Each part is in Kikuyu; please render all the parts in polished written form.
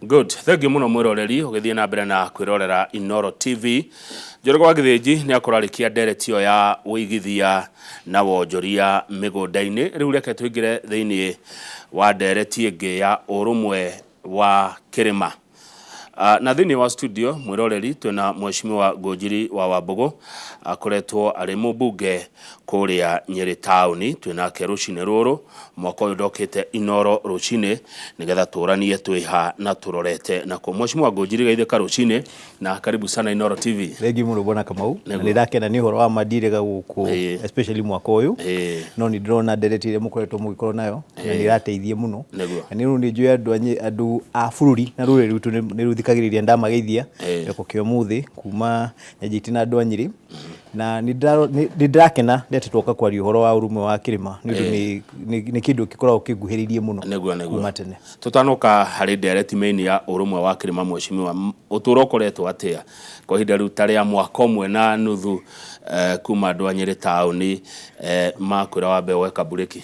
Good. Thank you mũno mwĩroreri ũgĩthiĩ na mbere na kwĩrorera Inooro TV. Njoroge wa Gĩthĩnji nĩ akorwo arĩkia ndereti ĩyo ya ũigithia na wonjoria mĩgũnda-inĩ. Rĩu reke tũingĩre thĩinĩ wa ndereti ĩngĩ ya ũrũmwe wa kĩrĩma. Na thĩinĩ wa studio mwĩroreri twĩna Mheshimiwa Ngũnjiri wa Wambũgũ, akoretwo arĩ mũmbunge kũrĩa Nyĩrĩ taũni. Twĩnake rũcinĩ rũrũ, mwaka ũyũ ndokĩte Inooro rũcinĩ nĩgetha tũranie twĩha na tũrorete nakũ. Mheshimiwa Ngũnjiri, geithĩka rũcinĩ na karibu sana Inooro TV. Thengiũ mũno, bwana Kamau, na nĩ ndakena nĩ ũhoro wa mandirĩga gũkũ, especially mwaka ũyũ, no nĩ ndĩrona ndereti ĩrĩa mũkoretwo mũgĩkorwo nayo na nĩ ĩrateithia mũno. Na nĩ rĩu nĩ njũĩ andũ a bũrũri na rũrĩrĩ rwitũ nĩ rũthikagĩrĩria, ndamageithia kĩroko kĩa ũmũthĩ kuma nyanjĩtie na andũ a Nyĩrĩ, na nĩ ndĩrakena nĩ atĩ twoka kwaria ũhoro wa ũrũmwe wa kĩrĩma, nĩ ũndũ nĩ kĩndũ gĩkoragwo kĩnguhĩrĩirie mũno kuma tene. Tũtanoka harĩ ndereti main ya ũrũmwe wa kĩrĩma, mheshimiwa, ũtũũro ũkoretwo atĩa kwa ihinda rĩu ta rĩa mwaka ũmwe na nuthu kuma andũ a Nyĩrĩ taũni makwĩra wambe woe kaburĩki?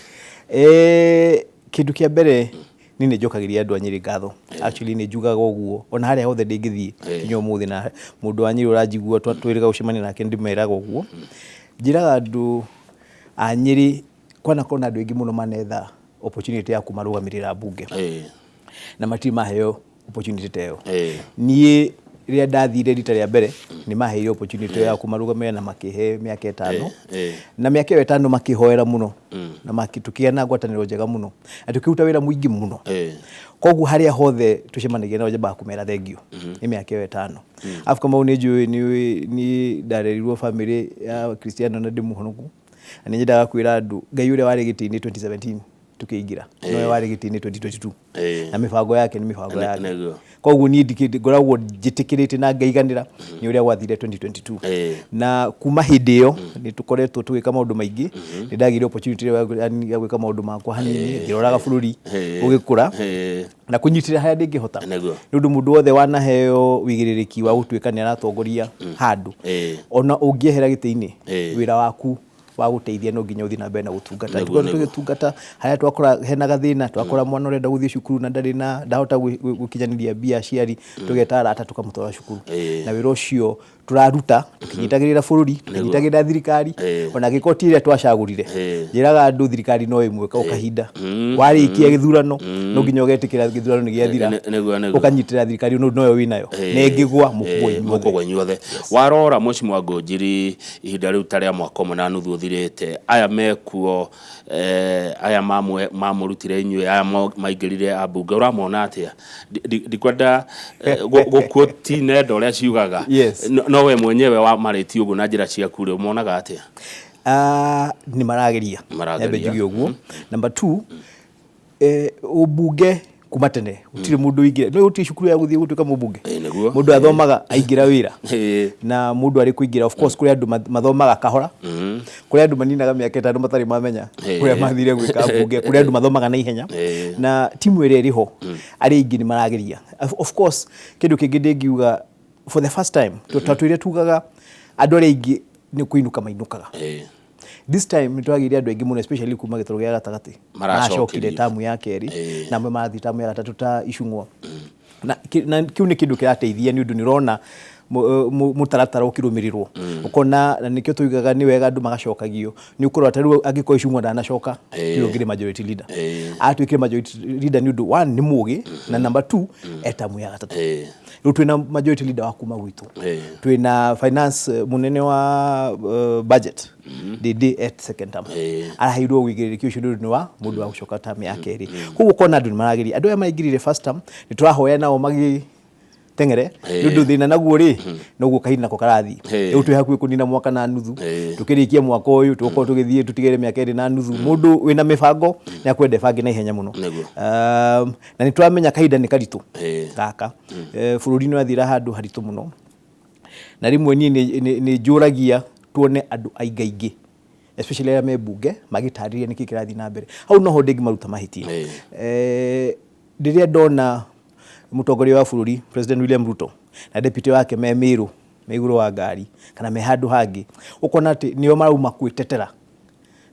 Kĩndũ kĩa mbere, niĩ nĩ njokagĩria andũ a Nyĩrĩ ngatho. Actually, nĩ njugaga ũguo ona harĩa hothe ndĩngĩthiĩ nginya ũmũthĩ, na mũndũ wa Nyĩrĩ ũranjigua twĩrĩga gũcemania nake, ndĩmeraga ũguo. Njĩraga andũ a Nyĩrĩ kwanakorwo na andũ aingĩ mũno manetha opportunity ya kũmarũgamĩrĩra mbunge na matirĩ maheo opportunity ta ĩyo. Niĩ rĩrĩa ndathire rita rĩa mbere, nĩ maheire opportunity ya kũmarũgamĩrĩra na makĩhe mĩaka 5, na mĩaka ĩyo 5 makĩhoera mũno na tũkĩgĩa na ngwatanĩro njega mũno na tũkĩruta wĩra mũingĩ mũno. Koguo harĩa hothe tũcemanagia nao nyambaga kũmera thengio nĩ mĩaka ĩyo 5. Arabu Kamau, nĩ njũĩ nĩ ndarerirwo bamĩrĩ ya Kristiano na ndĩ mũhonoku, na nĩ nyendaga kwĩra andũ Ngai ũrĩa warĩ gĩtĩ-inĩ 2017 tukĩingĩra nowe warĩ gĩtĩ-inĩ 2022, na mĩbango yake nĩ mĩbango yake. Koguo niĩ ngoragwo njĩtĩkĩrĩte na ngaiganĩra nĩ ũrĩa gwathire 2022, na kuma hĩndĩ ĩyo nĩ tũkoretwo tũgĩka maũndũ maingĩ. Nĩ ndagĩire opportunity ya gwĩka maũndũ makwa hanini ngĩroraga bũrũri ũgĩkũra na kũnyitĩrĩra harĩa ndĩngĩhota, nĩ ũndũ mũndũ wothe wanaheo wĩigĩrĩrĩki wa gũtuĩka nĩ aratongoria handũ, ona ũngĩehera gĩtĩ-inĩ, wĩra waku wa gũteithia no nginya ũthiĩ na mbere na gũtungata. Tũkoretwo tũgĩtungata harĩa twakora hena gathĩna, twakora mwana ũrenda gũthiĩ cukuru na ndarĩ na ndahota gũkinyanĩria mbia aciari, tũgeta arata tũkamũtwara cukuru, na wĩra ũcio tũraruta tũkĩnyitagĩrĩra bũrũri, tũkĩnyitagĩrĩra thirikari, ona angĩkorwo ti ĩrĩa twacagũrire. Njĩraga andũ thirikari no ĩmwe o kahinda. Warĩkia gĩthurano, no nginya ũgetĩkĩra gĩthurano nĩ gĩathira, Nĩ- nĩguo nĩguo. ũkanyitĩrĩra thirikari no noyo wĩnayo, na ĩngĩgwa mũkũgwa inyuothe. Mũkũgwa inyuothe. Warora, Mheshimiwa Ngũnjiri, ihinda rĩu ta rĩa mwaka ũmwe na nuthu ũthirĩte, aya mekuo, aya mamũrutire inyuĩ, aya maingĩrire ambunge, ũramona atĩa? Ndikwenda gũkuoti nenda ũrĩa ciugaga, no we mwenyewe wamarĩtie ũguo na njĩra ciaku rĩ, ũmonaga atĩa? Ah, nĩ marageria. Nĩmarageria. Nyambe njuge ũguo. Number two, ũmbunge kuma tene gũtirĩ mũndũ ũingĩra, no gũtirĩ cukuru ya gũthiĩ gũtuĩka mũmbunge. Ĩ, nĩguo. Mũndũ athomaga aingĩra wĩra, na mũndũ arĩ kũingĩra, of course, kũrĩ andũ mathomaga kahora, kũrĩ andũ maninaga mĩaka 5 matarĩ mamenya kũrĩa mathire gwĩka mbunge, kũrĩ andũ mathomaga na ihenya, na timu ĩrĩa ĩrĩ ho, arĩa aingĩ nĩ marageria. Of course, kĩndũ kĩngĩ ndĩngiuga, for the first time, ta twĩre tugaga andũ arĩa aingĩ nĩ kũinũka mainũkaga, this time nĩ twagĩire andũ aingĩ mũno, especially kuma gĩtarũ gĩa gatagatĩ. Maracokire. Maracokire tamu ya kerĩ, na amwe marathiĩ tamu ya gatatũ ta Icung'wa, na kĩu nĩ kĩndũ kĩrateithia, nĩ ũndũ nĩ ũrona mũtaratara ũkĩrũmĩrĩrwo, ũkona, na nĩkĩo tuigaga nĩ wega andũ magacokagio. Nĩ ũkũrora ta rĩu angĩkorwo Icung'wa ndanacoka, ũyũ ũngĩ nĩ majority leader, atuĩkire majority leader nĩ ũndũ one nĩ mũgĩ, na number two e tamu ya gatatũ. Rĩu twĩna majority leader wa kuma gwitũ, twĩna finance, mũnene wa budget Ndindi at second term, araheirwo wĩigĩrĩrĩki ũcio nĩ ũndũ nĩ wa mũndũ wa gũcoka term ya kerĩ. Koguo ũkona andũ nĩ marageria. Andũ aya maingĩrire first term, nĩ tũrahoya nao magĩ teng'ere, nĩ ũndũ thĩna naguo rĩ, noguo kahinda nako karathiĩ. Rĩu twĩ hakuhĩ kũnina mwaka na nuthu. Tũkĩrĩkia mwaka ũyũ, tũgũkorwo tũgĩthiĩ tũtigĩre mĩaka 2.5. Mũndũ wĩna mĩbango nĩ akwenda ĩbange na ihenya mũno. Na nĩ tũramenya kahinda nĩ karitũ gaka. Bũrũri nĩ wathira handũ haritũ mũno, na rĩmwe niĩ nĩ njũragia tuone andũ aingaingĩ, especially arĩa me mbunge, magĩtarĩria nĩkĩ kĩrathiĩ na mbere. Hau noho ndĩngĩmaruta mahĩtia. Rĩrĩa ndona mũtongoria wa bũrũri, President William Ruto, na deputy wake me Mĩrũ, me igũrũ wa ngari kana me handũ hangĩ, ũkona atĩ nĩo marauma kwĩtetera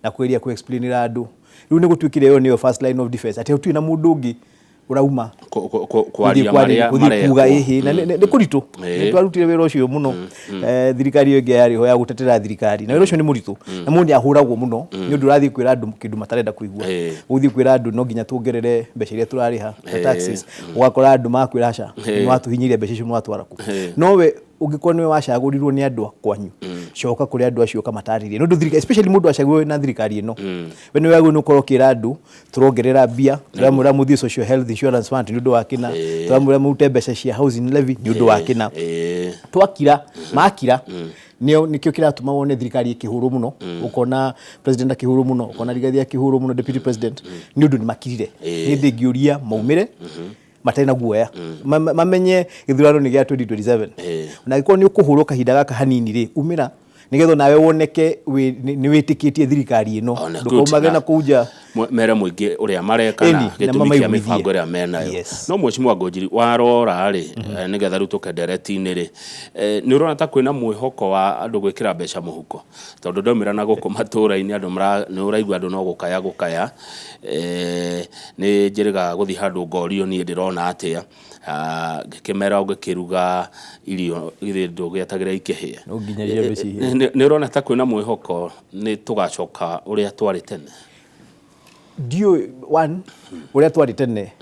na kũgeria kũ explainĩra andũ. Rĩu nĩ gũtuĩkire ĩyo nĩyo first line of defense, atĩ gũtirĩ na mũndũ ũngĩ. Ũrauma kwaria marĩa gũthiĩ kuga marekwo. Ĩhĩ, na nĩ kũritũ. Nĩ twarutire wĩra ũcio mũno. Thirikari ĩyo ĩngĩ yarĩ ho ya gũtetera thirikari, na wĩra ũcio nĩ mũritũ, na mũndũ nĩ ahũragwo mũno nĩ ũndũ ũrathiĩ kwĩra andũ kĩndũ matarenda kũigua. Ũgũthiĩ kwĩra andũ no nginya tuongerere mbeca iria tũrarĩha ta taxes, ũgakora andũ makwĩra aca, nĩ watũhinyĩria, mbeca icio nĩ watwara kũ? No we ũngĩkorwo nĩwe wacagũrirwo nĩ andũ a kwanyu, coka kũrĩ andũ acio ũkamatarĩria, nĩ ũndũ thirikari, especially mũndũ acagũrirwo na thirikari ĩno, we nĩwe wagĩrĩirwo nĩ gũkorwo ũkĩra andũ tũrongerera mbia, tũramwĩra mũthiĩ Social Health Insurance Fund nĩ ũndũ wa kĩna, tũramwĩra mũrute mbeca cia housing levy nĩ ũndũ wa kĩna. Twakira makira, nĩo nĩkĩo kĩratũma wone thirikari ĩkĩhũrwo mũno, ũkona president akĩhũrwo mũno, ũkona Rigathi akĩhũrwo mũno, deputy president, nĩ ũndũ nĩ makirire. Niĩ ndĩngĩũria maumĩre matarĩ na guoya. Mamenye gĩthurano nĩ gĩa 2027, na angĩkorwo nĩ ũkũhũrwo kahinda gaka hanini rĩ, umĩra nĩgetha nawe woneke nĩ wĩtĩkĩtie thirikari ĩno. Ona good, Ndũkaumage na kũu nja. Mere mũingĩ ũrĩa mareka na Ĩni, na gĩtũmi kĩa mamaiguithie. mĩbango ĩrĩa menayo. No mheshimiwa Ngũnjiri, warora rĩ, nĩgetha rĩu tũke ndereti-inĩ rĩ, nĩ ũrona ta kwĩna mwĩhoko wa andũ gwĩkĩra mbeca mũhuko? Tondũ ndaumĩra na gũkũ matũra-inĩ, andũ nĩ ũraigua andũ no gũkaya gũkaya. Nĩ njĩrĩgaga gũthiĩ handũ ngorio niĩ ndĩrona atĩa. Ah, ngĩkĩmera ũngĩkĩruga irio githĩ ndũgĩetagĩra ikĩhĩe? No nginya ciambe cihĩe. Nĩ ũrona ta kwĩna mwĩhoko nĩ tũgacoka ũrĩa twarĩ tene? Ndiũĩ one ũrĩa twarĩ tene,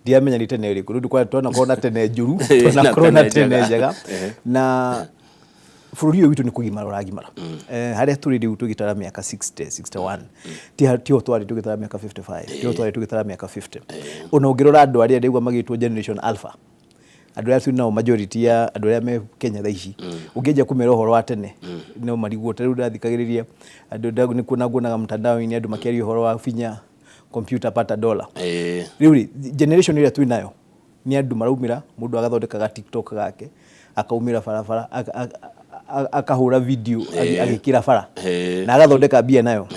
ndiramenya nĩ tene ĩrĩkũ rĩu, twanakorwo na tene njũru, twanakorwo na tene njega. Na bũrũri ũyũ witũ nĩ kũgimara ũragimara. Harĩa tũrĩ rĩu tũgĩtara mĩaka 60, 61, tiho twarĩ tũgĩtara mĩaka 55, tiho twarĩ tũgĩtara mĩaka 50. Ona ũngĩrora andũ arĩa ndĩraigua magĩtwo Generation Alpha, andũ arĩa twĩ nao, majority ya andũ arĩa me Kenya thaa ici, ũngĩanjia kũmera ũhoro wa tene no marigwo. Ta rĩu ndathikagĩrĩria andũ, nĩ kuona nguonaga mtandao-inĩ andũ makĩaria ũhoro wa finya computer pata dollar. Rĩu rĩ, generation ĩrĩa twĩ nayo nĩ andũ maraumĩra, mũndũ agathondeka ga TikTok gake, akaumĩra barabara, akahũra video agĩkĩra bara na agathondeka mbia nayo.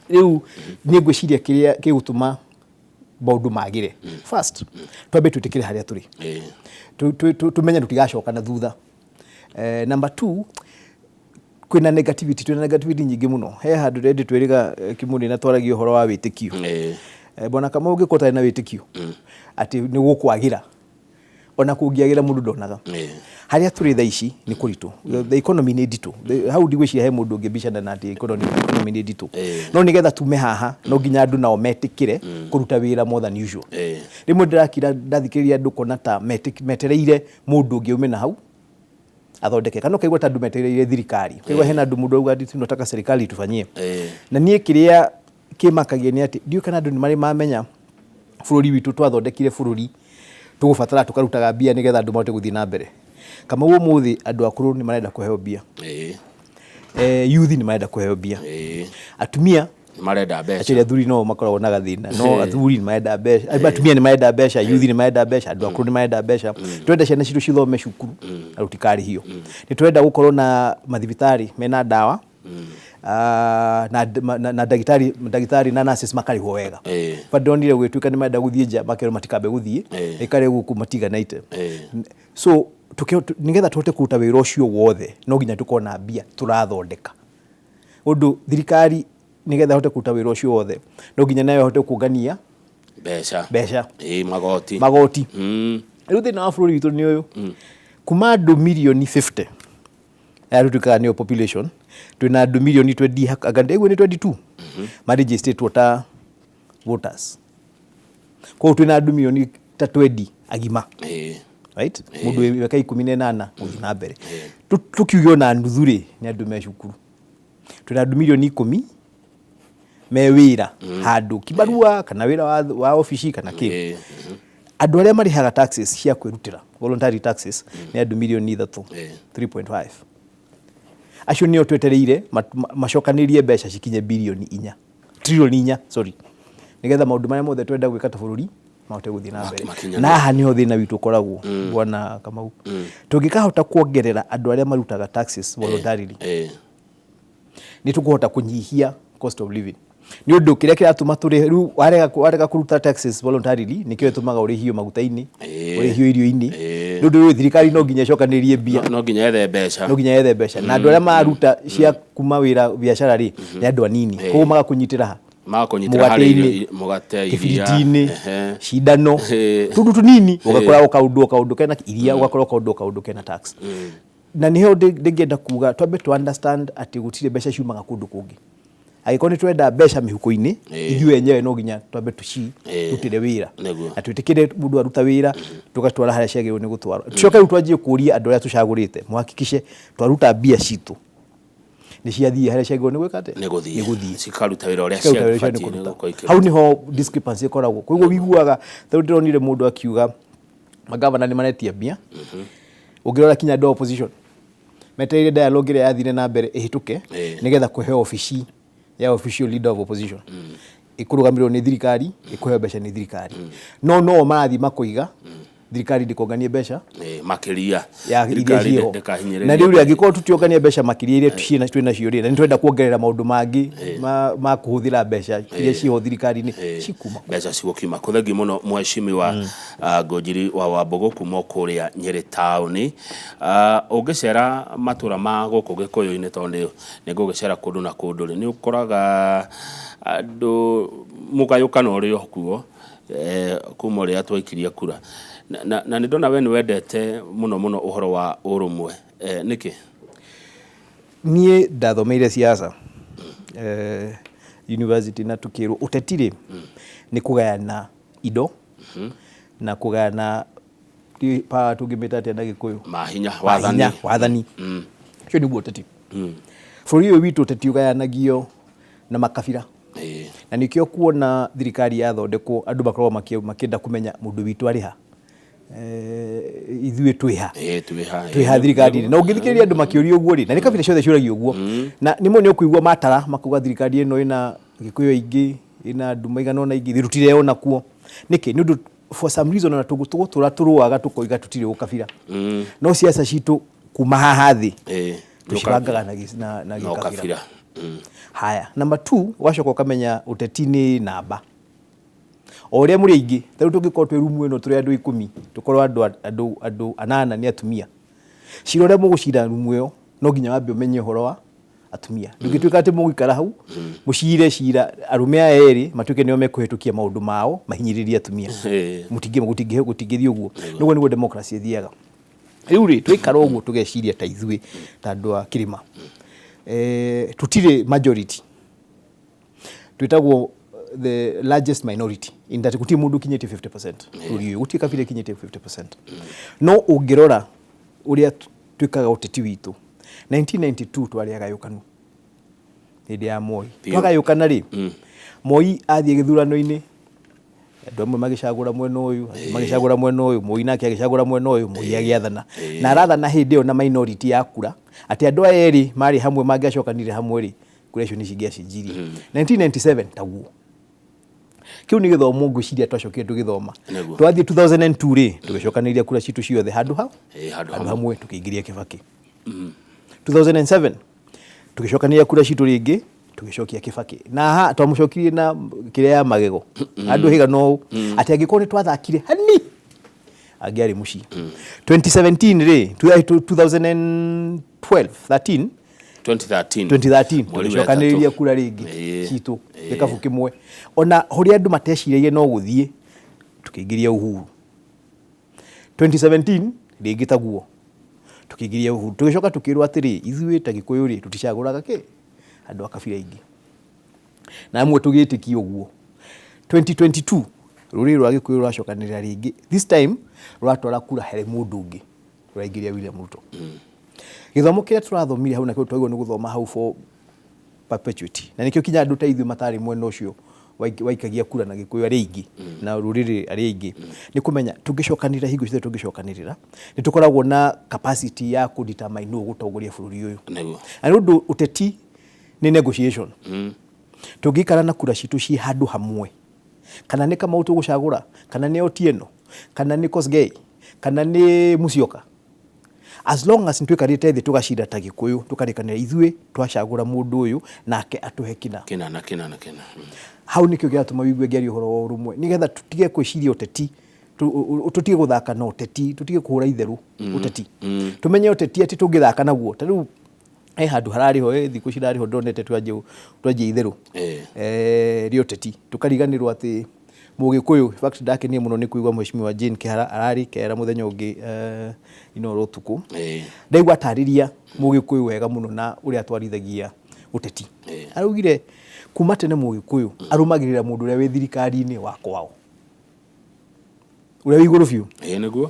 Rĩu niĩ ngwĩciria kĩrĩa gĩgũtũma maũndũ magĩre, first twambe twĩtĩkĩre harĩa tũrĩ, tũmenye tũtigacoka na thutha. Number two, kwĩna negativity, twĩna negativity nyingĩ mũno. He handũ rĩndĩ twĩrĩga Kĩmũnĩ na twaragia ũhoro wa wĩtĩkio. Bwana Kamau, ũngĩkorwo ũtarĩ na wĩtĩkio atĩ nĩ gũkwagĩra, ona kũngĩagĩra mũndũ ndonaga. Harĩa tũrĩ thaa ici nĩ kũritũ, the economy nĩ nditũ. Hau ndigwĩciria he mũndũ ũngĩbicana na atĩ economy nĩ nditũ. No nĩgetha tume haha, no nginya andũ nao metĩkĩre kũruta wĩra more than usual. Rĩmwe ndĩrakira ndathikĩrĩria andũ kona ta metereire mũndũ ũngĩ aume na hau athondeke, kana ũkaigua ta andũ metereire thirikari, ũkaigua hena andũ, mũndũ auga ati tunataka serikali tufanyie. Na niĩ kĩrĩa kĩmakagia nĩ atĩ ndiũĩ kana andũ nĩ marĩ mamenya bũrũri witũ twathondekire bũrũri tũgũbatara tũkarutaga mbia nĩgetha andũ mahote gũthiĩ na mbere. Kamau, ũmũthĩ andũ akũrũ nĩ marenda kũheo mbia, youth nĩ marenda kũheo mbia, atumia Nĩ marenda mbeca. Actually athuri no makoragwo na gathĩna, no athuri nĩ marenda mbeca, atumia nĩ marenda mbeca, youth nĩ marenda mbeca, andũ akũrũ nĩ marenda mbeca. Twenda ciana citũ cithome cukuru na rũtikarĩhio, nĩ twenda gũkorwo na mathibitarĩ mena ndawa, na ndagĩtarĩ na nurses makarĩhwo wega. Ba ndonire gũgĩtuĩka nĩ marenda gũthiĩ nja, makerwo matikambe gũthiĩ, ĩkare gũkũ matiganaite. So nĩgetha tũhote kũruta wĩra ũcio wothe, no nginya tũkorwo na mbia tũrathondeka ũndũ thirikari. Nĩgetha ĩhote kũruta wĩra ũcio wothe, no nginya nayo ĩhote kũngania mbeca. Mbeca. Magoti. Magoti. Rĩu thĩna wa bũrũri witũ nĩ ũyũ: kuma andũ mirioni 50 aya tũtuĩkaga nĩo population, twĩna andũ mirioni 20, anga ndĩguo nĩ 22 marĩnjĩstĩtwo ta voters. Koguo twĩna andũ mirioni ta 20 agima, right, mũndũ wĩ mĩaka 18 gũthiĩ na mbere. Tũkiuge ona nuthu rĩ, nĩ andũ me cukuru. Twĩna andũ mirioni 10 me wĩra handũ kibarua kana wĩra wa obici kana kĩ. Andũ arĩa marĩhaga taxes cia kwĩrutĩra, voluntary taxes, nĩ andũ mirioni 3, 3.5. Acio nĩo twetereire macokanĩrie mbeca cikinye birioni 4, tririoni 4, sorry, nĩgetha maũndũ marĩa mothe twenda gwĩka ta bũrũri mahote gũthiĩ na mbere. Makinyanĩre. Na haha nĩho thĩna witũ ũkoragwo, bwana Kamau. Tũngĩkahota kuongerera andũ arĩa marutaga taxes voluntarily, nĩ tũkũhota kũnyihia cost of living, nĩ ũndũ kĩrĩa kĩratũma tũrĩhe rĩu, warega kũruta taxes voluntarily, nĩkĩo gĩtũmaga ũrĩhio maguta-inĩ, ũrĩhio irio-inĩ, nĩ ũndũ rĩu thirikari no nginya ĩcokanĩrĩrie mbia. No nginya yethe mbeca. No nginya yethe mbeca, na andũ arĩa maruta cia kuma wĩra biacara rĩ, nĩ andũ anini, koguo magakũnyitĩra ha. Magakũnyitĩra harĩ mũgate-inĩ, irio, mũgate, iria, kĩbiriti-inĩ, cindano, tũndũ tũnini, ũgakora o kaũndũ o kaũndũ kena iria, ũgakora o kaũndũ o kaũndũ kena tax. Na nĩho ndĩngĩenda kuga twambe tũ understand atĩ gũtirĩ mbeca ciumaga kũndũ kũngĩ. Angĩkorwo nĩ twenda mbeca mĩhuko-inĩ, ithuĩ enyewe no nginya twambe tũcirutĩre wĩra. Na twĩtĩkĩre mũndũ aruta wĩra, tũgatwara harĩa ciagĩrĩirwo nĩ gũtwarwo. Tũcoke rĩu twanjie kũria andũ arĩa tũcagũrĩte, mũhakikice twaruta mbia citũ nĩ ciathiĩ harĩa ciagĩrĩirwo nĩ gwĩka atĩa? Nĩ gũthiĩ. Nĩ gũthiĩ. Cikaruta wĩra ũrĩa Cikaruta wĩra ũrĩa ciabatiĩ nĩ kũruta. gũkorwo ikĩruta. Hau nĩho discrepancy ĩkoragwo. Koguo wiguaga, ta rĩu ndĩronire mũndũ akiuga magavana nĩ maretia mbia, ũngĩrora kinya andũ a opposition metereire dialogue ĩrĩa yathire na mbere ĩhĩtũke, nĩgetha kũheo obici ya official leader of opposition ĩkũrũgamĩrĩrwo nĩ thirikari, ĩkũheo mbeca nĩ thirikari, no no marathiĩ makoiga thirikari ndĩkonganie mbeca Makĩria ya iria thirikari ciĩho. ndĩkahinyĩrĩrie. Na rĩu rĩ, angĩkorwo tũtiongania mbeca makĩria iria twĩ nacio rĩ, na nĩ twenda kuongerera maũndũ mangĩ ma kũhũthĩra mbeca iria ciĩho thirikari-inĩ, cikuma kũ? Mbeca cigũkiuma kũ? Thengiũ mũno mheshimiwa Ngũnjiri wa Wambũgũ kuma kũrĩa Nyĩrĩ taũni. Ũngĩcera matũra ma gũkũ Gĩkũyũ-inĩ, tondũ nĩ ngũgĩcera kũndũ na kũndũ rĩ, nĩ ũkoraga andũ mũgayũkano ũrĩ o kuo kuma ũrĩa twaikirie kura. Na nĩ ndona we nĩ wendete mũno mũno ũhoro wa ũrũmwe. Nĩkĩ? Niĩ ndathomeire siasa university, na tukĩrwo ũteti rĩ nĩ kũgayana indo na kũgayana power, tũngĩmĩta atĩa na Gĩkũyũ? Mahinya. Mahinya. Wathani. Wathani. Ũcio nĩguo ũteti. Bũrũri ũyũ witũ ũteti ũgayanagio na makabira, na nĩkĩo kuona thirikari yathondekwo andũ makoragwo makĩenda kũmenya mũndũ witũ arĩ ha, ithuĩ twĩ ha? Twĩ ha? Twĩ ha thirikari-inĩ? Na ũngĩthikĩrĩria andũ makĩũria ũguo rĩ, na nĩ kabira ciothe ciũragia ũguo, na nĩmo nĩ ũkũigua matara makauga thirikari ĩno ĩna Gĩkũyũ aingĩ, ĩna andũ maigana ũna aingĩ, ithuĩ tũtireyona kuo. Nĩkĩ? Nĩ ũndũ for some reason ona tũgũtũra tũrũaga tũkoiga tũtirĩ ũkabira, no siasa citũ kuma haha thĩ tũcibangaga na na gĩkabira. Ũkabira. Haya, number two, ũgacoka ũkamenya ũteti nĩ namba. O ũrĩa mũrĩ aingĩ, ta rĩu tũngĩkorwo twĩ rumu ĩno tũrĩ andũ 10, tũkorwo andũ anana nĩ atumia, cira ũrĩa mũgũcira rumu ĩyo no nginya wambe ũmenye ũhoro wa atumia. Ndũngĩtuĩka atĩ mũgũikara hau mũcire cira arũme aya erĩ matuĩke nĩo mekũhĩtũkia maũndũ mao mahinyĩrĩrie atumia. Gũtingĩthiĩ ũguo. Nĩguo democracy ĩthiaga. Rĩu rĩ, twaikara ũguo tũgeciria ta ithuĩ ta andũ a kĩrĩma, tũtirĩ majority, twĩtagwo the largest minority in that gũtirĩ mũndũ ũkinyĩtie 50% bũrũri ũyũ, gũtirĩ kabira ĩkinyĩtie 50%. No ũngĩrora ũrĩa twĩkaga ũteti witũ, 1992 twarĩ agayũkanu hĩndĩ ya Moi. Twagayũkana rĩ, Moi athiĩ gĩthurano-inĩ, andũ amwe magĩcagũra mwena ũyũ, angĩ magĩcagũra mwena ũyũ, Moi nake agĩcagũra mwena ũyũ, Moi agĩathana. Na arathana hĩndĩ ĩyo na minority ya kura, atĩ andũ aya erĩ marĩ hamwe mangĩacokanire hamwe rĩ, kura icio nĩ cingĩacenjirie. 1997 taguo. Kĩu nĩ gĩthomo ngwĩciria twacokire tũgĩthoma. Twathiĩ 2002 rĩ, tũgĩcokanĩrĩria kura citũ ciothe handũ hau, Handũ handũ hamwe. hamwe, tũkĩingĩria Kĩbakĩ. 2007 tũgĩcokanĩrĩria kura citũ rĩngĩ, tũgĩcokia Kĩbakĩ. Na ha twamũcokirie na kĩrĩa ya magego handũ higana ũũ atĩ angĩkorwo nĩ twathakire hani angĩarĩ mũciĩ. 2017 rĩ, 2012 13. 2013. 2013. Mweri wa Tũgĩcokanĩrĩria ĩtatũ. kura rĩngĩ citũ gĩkabu kĩmwe, ona ũrĩa andũ mateciragia no gũthiĩ, tũkĩingĩria Uhuru. 2017 rĩngĩ taguo, tũkĩingĩria Uhuru. Tũgĩcoka tũkĩrwo atĩrĩ, ithuĩ ta Gĩkũyũ rĩ, tũticagũraga kĩ andũ a kabira ingĩ, na amwe tũgĩtĩkia ũguo. 2022 rũrĩrĩ rwa Gĩkũyũ rwacokanĩrĩra rĩngĩ, this time rũratwara kura harĩ mũndũ ũngĩ, rũraingĩria William Ruto. Gĩthomo kĩrĩa tũrathomire hau nakĩo twagĩrĩirwo nĩ gũthoma hau for perpetuity, na nĩkĩo kinya andũ ta ithuĩ matarĩ mwena ũcio waikagia kura na Gĩkũyũ arĩa aingĩ na rũrĩrĩ arĩa aingĩ, nĩ kũmenya tũngĩcokanĩrĩra hingo ciothe, tũngĩcokanĩrĩra nĩ tũkoragwo na capacity ya kũ determine nũ ũgũtongoria bũrũri ũyũ. Na nĩ ũndũ ũteti nĩ negotiation. Tũngĩikara na kura citũ ciĩ handũ hamwe, kana nĩ Kamau tũgũcagũra, kana nĩ Otieno, kana nĩ Kosgei, kana nĩ Musyoka, as long as nĩtwĩkarĩte thĩ tũgacira ta Gĩkũyũ, tũkarĩkanĩra ithuĩ twacagũra mũndũ ũyũ nake atũhe kĩna kĩna na kĩna na kĩna. Hau nĩkĩo kĩratũma wĩigue ngĩaria ũhoro wa ũrũmwe, nĩgetha tũtige gwĩciria ũteti, tũtige gũthaka na ũteti, tũtige kũhũra itherũ ũteti, tũmenye ũteti atĩ tũngĩthaka naguo ta rĩu He handũ hararĩ ho, thikũ ici irarĩ ho ndonete twanjie itherũ rĩa ũteti, tũkariganĩrwo atĩ Mũgĩkũyũ, in fact ndakenire mũno nĩ kũigua Mheshimiwa Jane Kĩhara ararĩ kera mũthenya ũngĩ Inooro ũtukũ. Ndaigua atarĩria Mũgĩkũyũ wega mũno na ũrĩa atwarithagia ũteti. Araugire kuma tene Mũgĩkũyũ arũmagĩrĩra mũndũ ũrĩa wĩ thirikari-inĩ wa kwao, ũrĩa wĩ igũrũ biũ. Ĩĩ nĩguo.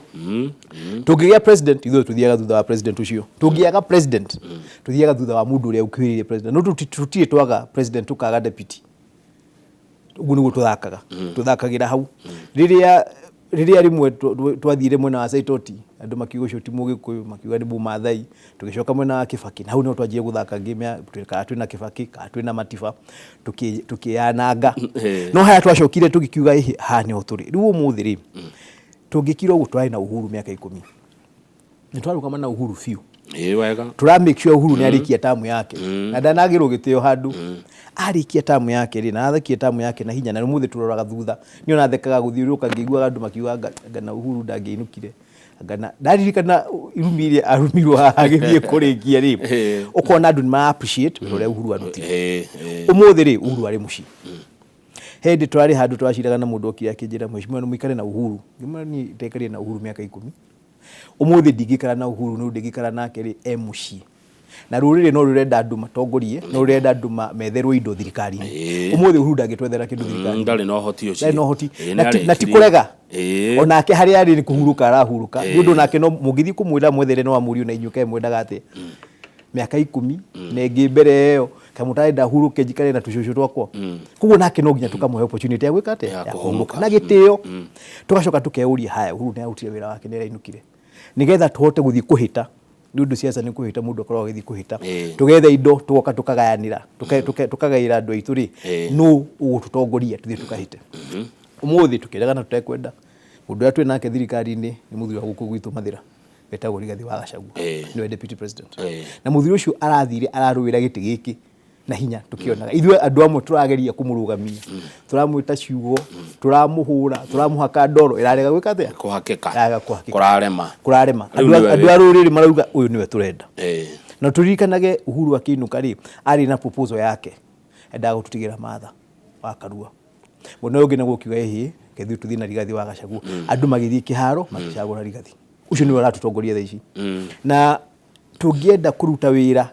Tũngĩgĩa president, ithuĩ tũthiaga thutha wa president ũcio. Tũngĩaga president, tũthiaga thutha wa mũndũ ũrĩa ũkuhĩrĩirie president. No tũtirĩ twaga president tũkaga deputy. Ũguo nĩguo tũthakaga, tũthakagĩra hau. Rĩrĩa rĩmwe twathire mwena wa Saitoti, andũ makiuga ũcio ti Mũgĩkũyũ, makiuga nĩ Mũmathai. Tũgĩcoka mwena wa Kĩbakĩ, na hau nĩho twanjire gũthaka game ya kana twĩna Kĩbakĩ kana twĩna Matiba, tũkĩyananga. No haya twacokire tũgĩkiuga ĩhĩ, haha nĩho tũrĩ rĩu ũmũthĩ rĩ, tũngĩkira ũguo tũrarĩ na Uhuru mĩaka 10, nĩ twarũgama na Uhuru biũ. Ĩĩ wega. Tũra make sure Uhuru nĩ arĩkia tamu yake, na ndanagĩrwo gĩtĩo handũ. Arĩkia tamu yake rĩ, na athakie tamu yake na hinya, na ũmũthĩ tũroraga thutha. Niĩ ona thekaga gũthiũrũrũka ngĩiguaga andũ makiuga anga na Uhuru ndangĩinũkire, anga ndaririkana irumi iria arumirwo haha agĩthiĩ kũrĩkia rĩ, ũkona andũ nĩ mara appreciate wĩra ũrĩa Uhuru arutire. Ũmũthĩ rĩ, Uhuru arĩ mũciĩ. Hĩndĩ twarĩ handũ twaciraga na mũndũ okire akĩnjĩra, mheshimiwa, nĩ mũikare na Uhuru. Ngĩmwĩra niĩ ndaikarire na Uhuru mĩaka 10, ũmũthĩ ndingĩikara na Uhuru, nĩ ndingĩikara nake rĩ, e mũciĩ. Na rũrĩrĩ no rũrenda andũ matongorie, no rũrenda andũ metherwo indo thirikari-inĩ. Ũmũthĩ Uhuru ndangĩtwethera kĩndũ thirikari-inĩ. Ndarĩ na ũhoti ũcio. Ndarĩ na ũhoti. Na ti kũrega. Onake harĩa arĩ nĩ kũhurũka arahurũka. Nĩ ũndũ onake no mũngĩthiĩ kũmwĩra mwethere no amũrie na inyuĩ kaĩ mwendaga atĩa? Mĩaka 10 na ĩngĩ mbere ĩyo kaĩ mũtarenda hurũke njikare na tũcũcũ twakwa. Koguo nake no nginya tũkamũhe opportunity ya gwĩka atĩa? Ya kũhurũka. Na gĩtĩo. Tũgacoka tũkeyũria haya, Uhuru nĩ arutire wĩra wake, nĩ arainũkire. Nĩgetha tũhote gũthiĩ kũhĩta, nĩ ũndũ siasa nĩ kũhĩta, mũndũ akoragwo agĩthiĩ kũhĩta. Tũgetha indo tũgoka tũkagayanĩra, tũkagaĩra andũ aitũ rĩ, nũ ũgũtũtongoria tũthiĩ tũkahĩte. Ũmũthĩ tũkĩregana tũtekwenda, mũndũ ũrĩa twĩ nake thirikari-inĩ nĩ mũthuri wa gũkũ gwitũ Mathĩra, wetagwo Rigathĩ wa Gachagua, nĩwe deputy president. Na mũthuri ũcio arathire ararũĩra gĩtĩ gĩkĩ na hinya, tũkĩonaga ithuĩ andũ amwe tũrageria kũmũrũgamia, tũramwĩta ciugo, tũramũhũra, tũramũhaka ndoro, ĩrarega gwĩka atĩa? Kũhakĩka. Ĩrarega kũhakĩka. Kũrarema. Kũrarema. Rĩu nĩwe Andũ a rũrĩrĩ marauga ũyũ nĩwe tũrenda. Na tũririkanage Uhuru akĩinũka rĩ, arĩ na proposal yake, endaga gũtũtigĩra Martha wa Karua. Mwena ũyũ ũngĩ naguo ũkiuga ĩhĩ, reke ithuĩ tũthiĩ na Rigathĩ wa Gachagua. Andũ magĩthiĩ kĩharo magĩcagũra Rigathĩ. Ũcio nĩwe ũratũtongoria thaa ici. Na tũngĩenda kũruta wĩra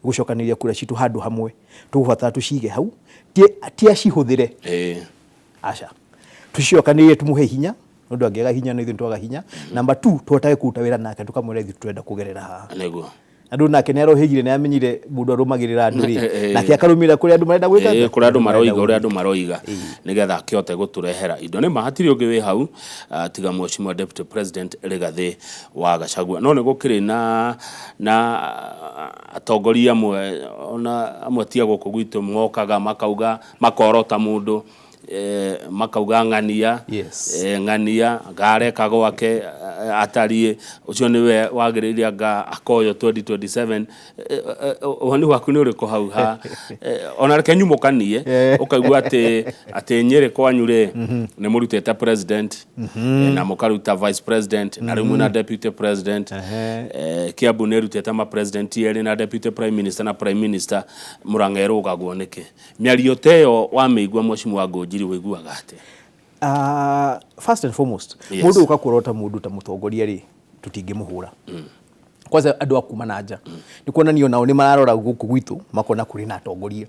gũcokanĩrĩria kura citũ handũ hamwe, tũgũbatara tũcige hau, ti acihũthĩre. Aca, tũcicokanĩrĩrie tũmũhe hinya, nĩ ũndũ angĩaga hinya na ithuĩ nĩtwaga hinya. Number 2, tũhotage kũruta wĩra nake, tũkamwĩra ithuĩ tũrenda kũgerera haha. Nĩguo. Andũ nake nĩ arohĩgire, nĩ amenyire mũndũ arũmagĩrĩra andũ rĩ, nake akarũmĩrĩra kũrĩa andũ marenda gwĩka atĩa? Kũrĩa andũ maroiga, ũrĩa andũ maroiga, nĩgetha akĩhote gũtũrehera indo. Nĩ ma hatirĩ ũngĩ wĩ hau tiga Mheshimiwa Deputy President Rigathĩ wa Gachagua. No nĩ gũkĩrĩ na atongoria amwe, ona amwe ti a gũkũ gwitũ, mokaga makauga, makorota mũndũ, makauga ng'ania, ng'ania ngareka gwake atariĩ, ũcio nĩwe wagĩrĩire anga akoywo 2027. Woni waku nĩ ũrĩkũ hau ha? Ona reke nyumũkanie, ũkaigua atĩ Nyĩrĩ kwanyu rĩ, nĩ mũrutĩte president, na mũkaruta vice president, na rĩu mwĩna deputy president. Kiambu nĩ ĩrutĩte ma president erĩ na deputy prime minister na prime minister. Mũrang'a ĩrũgagwo nĩkĩ? Mĩario ta ĩyo wamĩigua Mheshimiwa Ngũnjiri ũiguaga atĩa? First and foremost, mũndũ ũka kũrota mũndũ ta mũtongoria rĩ, tũtingĩmũhũra. Kwanza andũ a kuma na nja, nĩ kuonania onao nĩ mararora gũkũ gwitũ, makona kũrĩ na atongoria.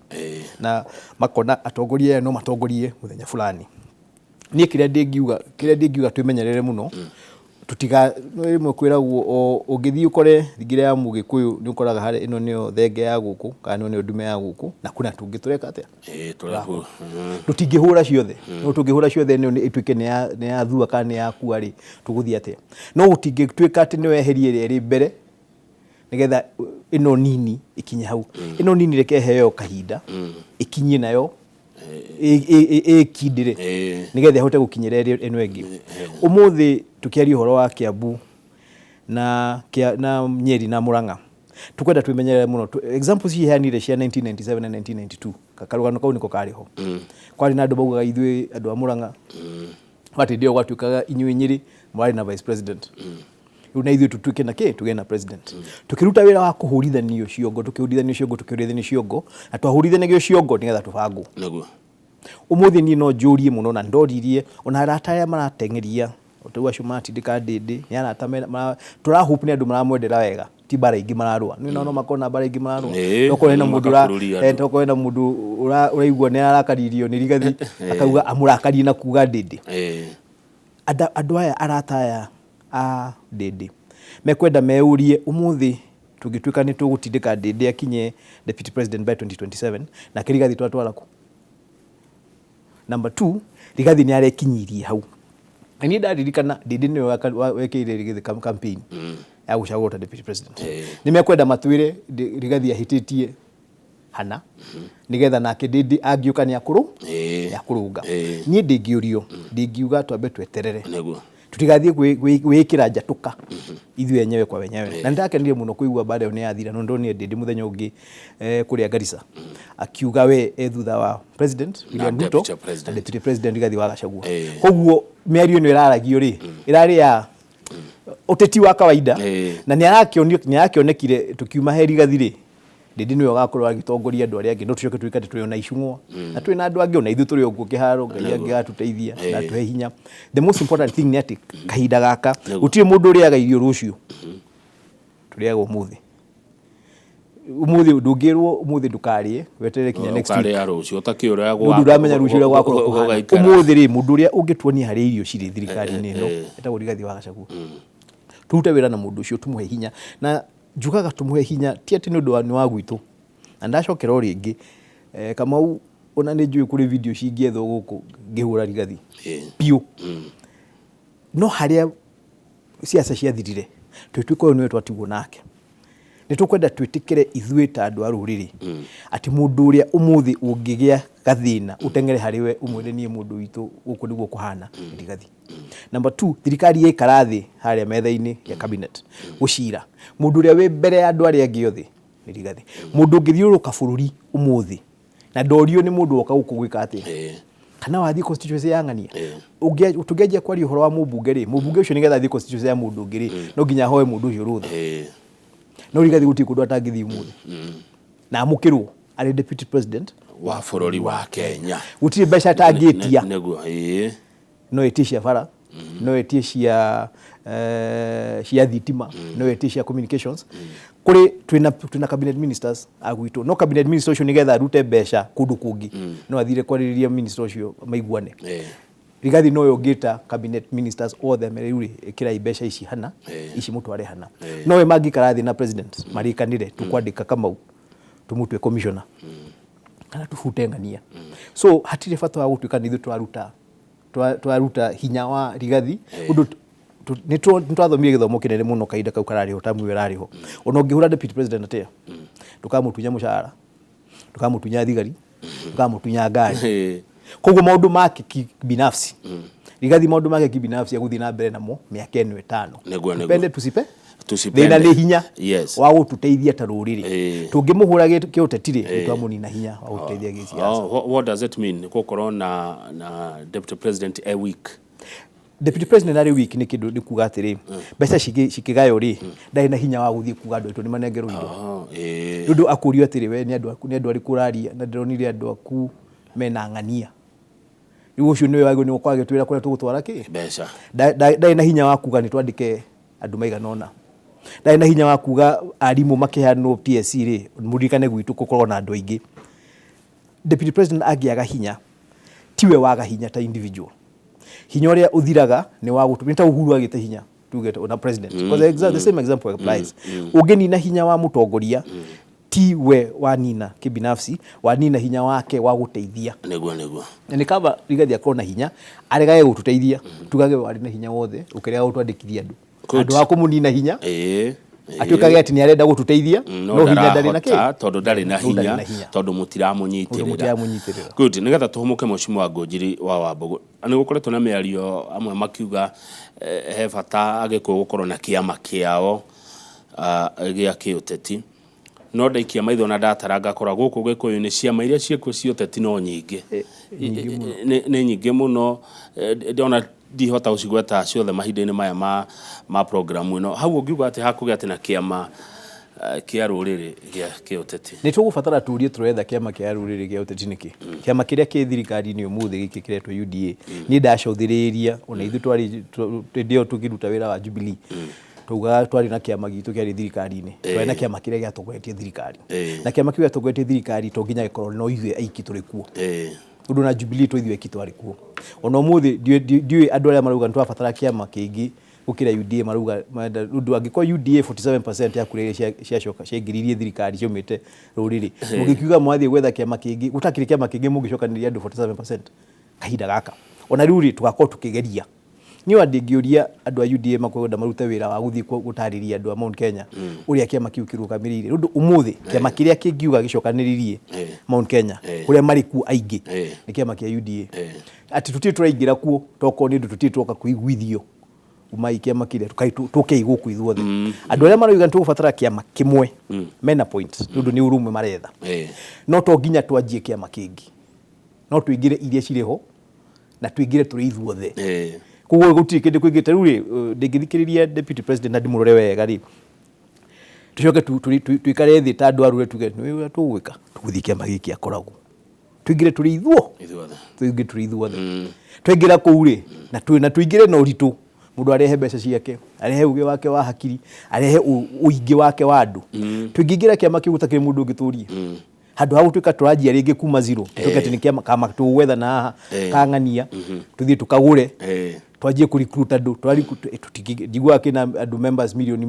Na makona atongoria aya no matongorie mũthenya fulani. Niĩ kĩrĩa ndingiuga twĩmenyerere mũno, tũtiga, rĩmwe kwĩragwo o ũngĩthiĩ ũkore thingira ya mũgĩkũyũ nĩ ũkoraga harĩa ĩno nĩyo thenge ya gũkũ kana ĩno nĩyo ndume ya gũkũ, na kwĩna tũngĩ tũreka atĩa? Tũrahũra. Tũtingĩhũra ciothe. No tũngĩhũra ciothe ĩno ĩtuĩke nĩ ya thua kana nĩ ya kua rĩ, tũgũthiĩ atĩa? No gũtingĩtuĩka atĩ nĩ weherie ĩrĩa ĩrĩ mbere nĩgetha ĩno nini ĩkinye hau. Ĩno nini reke ĩheo kahinda ĩkinyie nayo ĩkindĩre nĩgetha ĩhote gũkinyĩra ĩno ĩngĩ. Ũmũthĩ tũkĩaria ũhoro wa Kiambu na Nyeri na Murang'a, tũkwenda twĩmenyerere mũno. Examples ici heanire cia 1997 na 1992, karũgano kau nĩko karĩ ho. Kwarĩ na andũ maugaga ithuĩ andũ a Murang'a, atĩ hĩndĩ ĩyo gwatuĩkaga inyuĩ Nyĩrĩ mũrarĩ na vice president. Rĩu na ithuĩ tũtuĩke na kĩ, tũgĩe na president. Tũkĩruta wĩra wa kũhũrithanio ciongo, tũkĩhũrithanio ciongo, tũkĩhũrithanio ciongo, na twahũrithanagio ciongo nĩgetha tũbangwo. Ũmũthĩ niĩ no njũrie mũno na ndoririe ona arata arĩa marateng'eria rĩu acio maratindĩka Ndĩndĩ nĩ arata tũra hope nĩ andũ maramwendera wega ti mbara ingĩ mararũa. Nĩ no makorwo na mbara ingĩ mararũa. Tokorwo hena mũndũ tokorwo hena mũndũ ũraigua nĩ arakaririo nĩ Rigathi akauga amũrakarie na kuga Ndĩndĩ. Andũ aya arata aya a Ndĩndĩ mekwenda meyũrie ũmũthĩ tũngĩtuĩka nĩ tũgũtindĩka Ndĩndĩ akinye deputy president by 2027 nake Rigathi twatwara kũ? Number two, Rigathi nĩ arekinyirie hau. Na niĩ ndaririkana Ndĩndĩ nĩwe wekĩrire Rigathi campaign ya gũcagũrwo ta deputy president. Nĩ mekwenda matwĩre Rigathi ahĩtĩtie hana nĩgetha nake Ndĩndĩ angĩũka nĩ akũrũ nĩ akũrũnga. Niĩ ndingĩũrio ndingiuga twambe tweterere tutigathiĩ gwĩkĩra njatũka ithuĩ enyewe kwa wenyewe. Na nĩndakenire mũno kũigua mbara ĩyo nĩ yathira, no ndonire Ndĩndĩ mũthenya ũngĩ kũrĩa Garissa akiuga we e thutha wa President William Ruto na Deputy President Rigathi wa Gachagua. Koguo mĩario ĩno ĩraragio rĩ, ĩrarĩ ya ũteti wa kawaida na nĩarakĩonekire tũkiuma he Rigathi rĩ, Ndĩndĩ nĩwe ũgakorwo agĩtongoria andũ arĩa angĩ, no tũcoke tuĩke atĩ twĩ ona icung'wa na twĩ na andũ angĩ ona ithuĩ tũrĩ o kuo kĩharo, Ngai angĩgatũteithia na atũhe hinya. The most important thing nĩ atĩ kahinda gaka gũtirĩ mũndũ ũrĩaga irio rũciũ, tũrĩaga ũmũthĩ. Ũmũthĩ ndũngĩrwo ũmũthĩ ndũkarĩe weterere kinya next week. Ũkarĩa rũciũ ũtakĩũĩ ũrĩa Mũndũ ndũramenya rũciũ ũrĩa gũgakorwo kũhana. Ũmũthĩ rĩ, mũndũ ũrĩa ũngĩtuonia harĩa irio cirĩ thirikari-inĩ ĩno etagwo Rigathi wa Gachagua. Tũrute wĩra na mũndũ ũcio tũmũhe hinya na njugaga tũmũhe hinya ti atĩ nĩ ũndũ wa nĩ wa gwitũ na ndacokera o rĩngĩ Kamau ona nĩ njũĩ kũrĩ video cingĩethwo gũkũ ngĩhũra Rigathi biũ no harĩa siasa ciathirire twĩtuĩka ũyũ nĩwe twatigwo nake nĩ tũkwenda twĩtĩkĩre ithuĩ ta andũ a rũrĩrĩ atĩ mũndũ ũrĩa ũmũthĩ ũngĩgĩa gathĩna ũteng'ere harĩ we ũmwĩre niĩ mũndũ witũ gũkũ nĩguo kũhana nĩ Rigathi. Number two, thirikari yaikara thĩ harĩa metha-inĩ ya cabinet gũcira mũndũ ũrĩa wĩ mbere ya andũ arĩa angĩ othe nĩ Rigathi. Mũndũ ũngĩthiũrũrũka bũrũri ũmũthĩ na ndorio nĩ mũndũ woka gũkũ gwĩka atĩa kana wathiĩ constituency ya ng'ania tũngĩanjia kwaria ũhoro wa mũmbunge rĩ, mũmbunge ũcio nĩgetha athiĩ constituency ya mũndũ ũngĩ rĩ, no nginya ahoe mũndũ ũcio rũtha. No Rigathi gũtirĩ kũndũ atangĩthiĩ ũmũthĩ na amũkĩrwo arĩ deputy president wa bũrũri wa Kenya. Gũtirĩ mbeca atangĩtia. Nĩguo, ĩĩ. No ĩtie cia bara, no ĩtie cia cia thitima, no ĩtie cia communications. Kũrĩ twĩna cabinet ministers a gwitũ, no cabinet minister ũcio nĩgetha arute mbeca kũndũ kũngĩ no athire kwarĩrĩria minister ũcio maiguane. Rigathi nowe ũngĩta cabinet ministers othe amere rĩu rĩ, ĩkĩrai mbeca ici hana, ici mũtware hana. Nowe mangĩikara thĩ na president marĩkanĩre tũkwandĩka Kamau tũmũtue commissioner kana tũbute ng'ania. So hatirĩ bata wa gũtuĩka nĩ ithuĩ tũraruta twaruta hinya wa Rigathi ũndũ nĩ twathomire gĩthomo kĩnene mũno kahinda kau kararĩ ho tamu ĩyo ĩrarĩ ho. Ona ũngĩhũra deputy president atĩa, ndũkamũtunya mũcara, ndũkamũtunya thigari, ndũkamũtunya ngari. Koguo maũndũ make kibinafsi, Rigathi maũndũ make kibinafsi egũthiĩ na mbere namo mĩaka ĩno ĩtano. Tupende tusipe Tusipende. Thĩna nĩ hinya Yes. wa gũtũteithia ta rũrĩrĩ. Tũngĩmũhũra kĩũteti rĩ, nĩ twamũnina hinya wa gũtũteithia gĩsiasa. Oh, what does it mean gũkorwo na deputy president a week? Deputy president arĩ weak nĩ kĩndũ nĩ kuga atĩrĩ, mbeca cikĩgaywo rĩ, ndarĩ na hinya wa gũthiĩ kuga andũ aitũ nĩ manengerwo indo. Oh, ĩĩ. Nĩ ũndũ akũrio atĩrĩ, we nĩ andũ aku, nĩ andũ arĩkũ ũraria na ndĩronire andũ aku mena ng'ania. Rĩu ũcio nĩwe wagĩrĩirwo nĩ gũkorwo agĩtwĩra kũrĩa tũgũtwara kĩ? Mbeca. Ndarĩ na hinya wa kuga nĩ twandĩke andũ maigana ũna. Ndarĩ na hinya wa kuga arimũ makĩheanwo TSC rĩ, mũririkane gwitũ gũkoragwo na andũ aingĩ. Deputy President angĩaga hinya, tiwe waga hinya ta individual. Hinya ũrĩa ũthiraga nĩ wa gũtũ, nĩ ta Uhuru agĩte hinya tuge na president. Because the same example applies. Ũngĩnina hinya wa mũtongoria, ti we wanina kibinafsi, wanina hinya wake wa gũteithia. Nĩguo, nĩguo. Na nĩ kaba Rigathi akorwo na hinya, aregage gũtũteithia, tugage we warĩ na hinya wothe, ũkĩrega gũtwandĩkithia andũ. Good. Handũ ha kũmũnina hinya, Ĩĩ. atuĩkage atĩ nĩ arenda gũtũteithia, No no hinya ndarĩ na kĩ? ndarahota tondũ ndarĩ na No ndarĩ hinya, na hinya. tondũ mũtiramũnyitĩrĩra. Tondũ mũtiramũnyitĩrĩra. Good, nĩgetha tũhũmũke Mheshimiwa Ngũnjiri wa Wambũgũ, nĩ gũkoretwo na mĩario amwe makiuga he bata Agĩkũyũ gũkorwo na kĩama kĩao gĩa kĩũteti. No ndaikia maitho na ndatara ngakora gũkũ Gĩkũyũ-inĩ ciama iria ciĩkuo cia ũteti no nyingĩ. Nyingĩ mũno. Nĩ nyingĩ mũno. Ndĩrona Ndihota gũcigweta ciothe mahinda-inĩ maya ma programu ĩno. Hau ũngiuga atĩ hakũgĩa atĩ na kĩama kĩa rũrĩrĩ gĩa kĩũteti? Nĩ tũgũbatara tũrie tũretha kĩama kĩa rũrĩrĩ gĩa ũteti nĩkĩ. Kĩama kĩrĩa kĩ thirikari-inĩ ũmũthĩ gĩkĩ kĩretwo UDA, niĩ ndacũthĩrĩria ona ithuĩ twarĩ hĩndĩ ĩyo tũkĩruta wĩra wa Jubilee, twaugaga twarĩ na kĩama gitũ kĩarĩ thirikari-inĩ, twarĩ na kĩama kĩrĩa gĩatongoretie thirikari, na kĩama kĩu gĩatongoretie thirikari to nginya gĩkorwo no ithuĩ aiki tũrĩ kuo, ũndũ na Jubilee twĩ ithuĩ aiki twarĩ kuo. Ona ũmũthĩ ndiũĩ andũ arĩa marauga nĩ tũrabatara kĩama kĩngĩ gũkĩra UDA marauga marenda, ũndũ angĩkorwo UDA 47% ya kura iria ciacoka ciaingĩririe thirikari ciaumĩte rũrĩrĩ, mũngĩkiuga mwathiĩ gwetha kĩama kĩngĩ, gũtakĩrĩ kĩama kĩngĩ mũngĩcokanĩrĩria andũ 47% kahinda gaka. Ona rĩu rĩ, tũgakorwo tũkĩgeria. Niĩ ona ndingĩũria andũ a UDA makwenda marute wĩra wa gũthiĩ gũtarĩria andũ a Mount Kenya ũrĩa kĩama kĩu kĩrũgamĩrĩire, nĩ ũndũ ũmũthĩ kĩama kĩrĩa kĩngiuga gĩcokanĩrĩrie Mount Kenya kũrĩa marĩ kuo aingĩ nĩ kĩama kĩa UDA. Atĩ tũtirĩ tũraingĩra kuo tokorwo nĩ ũndũ tũtirĩ twoka kũiguithio umai kĩama kĩrĩa tũkei gũkũ ithuothe. Andũ arĩa marauga nĩ tũgũbatara kĩama kĩmwe mena point, nĩ ũndũ nĩ ũrũmwe maretha. No to nginya twanjie kĩama kĩngĩ, no tũingĩre iria cirĩ ho na tũingĩre tũrĩ ithuothe. Koguo gũtirĩ kĩndũ kĩngĩ. Ta rĩu rĩ, ndĩngĩthikĩrĩria deputy president na ndĩmũrore wega rĩ, tũcoke tũikare thĩ ta andũ a rũrĩrĩ tuge nĩ ũrĩa tũgwĩka, tũgũthiĩ kĩama gĩkĩ akoragwo tũingĩre tũrĩ ithuo ithuothe, tũingĩre tũrĩ ithuothe. Twaingĩra kũu rĩ, na tũingĩre na ũritũ, mũndũ arehe mbeca ciake, arehe ũgĩ wake wa hakiri, arehe ũingĩ wake wa andũ. Tũingĩingĩra kĩama kĩu gũtakĩrĩ mũndũ ũngĩ tũrie, handũ ha gũtuĩka tũranjia rĩngĩ kuma zero, tuĩke atĩ nĩ kĩama kama tũgwetha na haha kang'ania tũthiĩ tũkagũre, twanjie kũ recruit andũ. Njiguaga kĩna andũ members 7 milioni,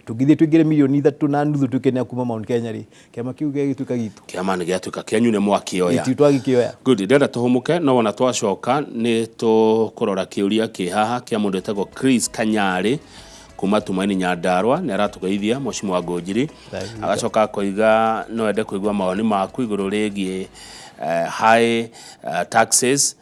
tũngĩthiĩ tũingĩre 3.5 milioni tuĩke nĩ a kuma Mount Kenya rĩ, kĩama kĩu gĩgĩtuĩka gitũ. Kĩama nĩ gĩatuĩka kĩanyu, nĩ mwakĩoya. Ithuĩ twagĩkĩoya. Good, ndĩrenda tũhũmũke, no wona twacoka nĩ tũkũrora kĩũria kĩ haha kĩa mũndũ wĩtagwo Chris Kanyarĩ kuma Tumaini Nyandarua. Nĩ aratũgeithia, Mheshimiwa Ngũnjiri. Agacoka akoiga no ende kũigua mawoni maku igũrũ rĩgiĩ high taxes,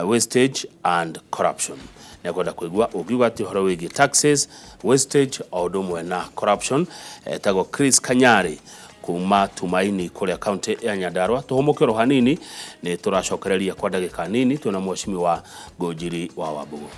wastage and corruption. Nĩ akwenda kũigua ũngiuga atĩ ũhoro wĩgiĩ taxes, wastage o ũndũ ũmwe na corruption. Etagwo Chris Kanyarĩ kuma Tumaini kũrĩa kaunti ya Nyandarua. Tũhũmũke oro hanini, nĩ tũracokereria kwa ndagĩka nini twĩna Mheshimiwa Ngũnjiri wa Wambugu.